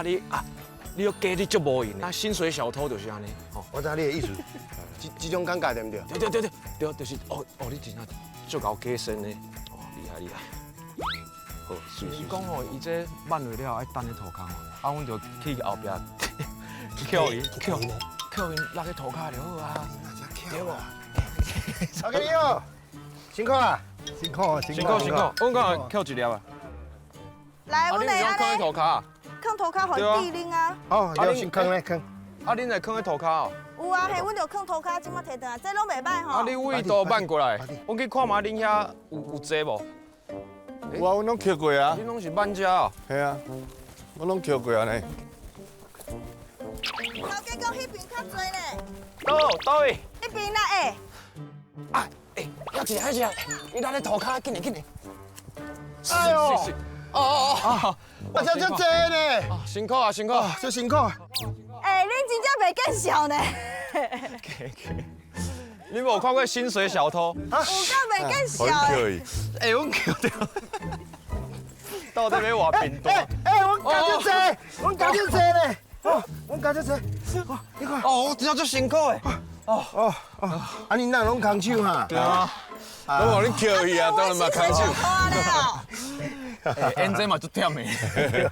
你啊，你又假你足無閒的，啊，薪水小偷就是按呢，吼。我知你的意思，這種感覺對毋對？對對對對對，就是哦哦，你真正足𠢕假身的，哦，厲害厲害。好，是是。講吼，伊這挽落了愛等咧塗跤吼，啊，阮就去後壁抾伊，抾抾𪜶落去塗跤就好啊，對無？阿哥你好，辛苦啊！辛苦辛辛苦辛苦，阮講抾一粒啊。來，啊，阮會你毋是講囥咧塗跤啊？囥塗跤予伊滴啉啊。哦，你先囥咧囥。啊，恁會囥咧塗跤哦？有啊，嘿，阮就囥塗跤，這馬提轉來，這攏袂䆀吼。啊，你位都挽過來，阮去看覓恁遐有濟無？有啊，阮攏抾過啊。恁攏是挽遮哦？係啊，我攏抾過啊呢。頭家講彼邊較濟咧。倒佗位？彼邊啦，欸。啊，欸，遐一個，遐一個，伊落咧塗跤，緊來緊來。哎喲！哦哦哦！啊，這足濟呢。辛苦啊，辛苦，足辛苦。欸，恁真正袂見笑呢。你無看過薪水小偷？有夠袂見笑的。欸，阮抾著。到底欲偌貧惰？欸欸，阮咬足濟，阮咬足濟呢。哦，阮咬足濟。哦，你看。哦，我真正足辛苦的。哦哦哦，啊，你哪攏空手哈？對啊。我予恁抾伊啊，當然嘛空手。欸，演這嘛足忝的。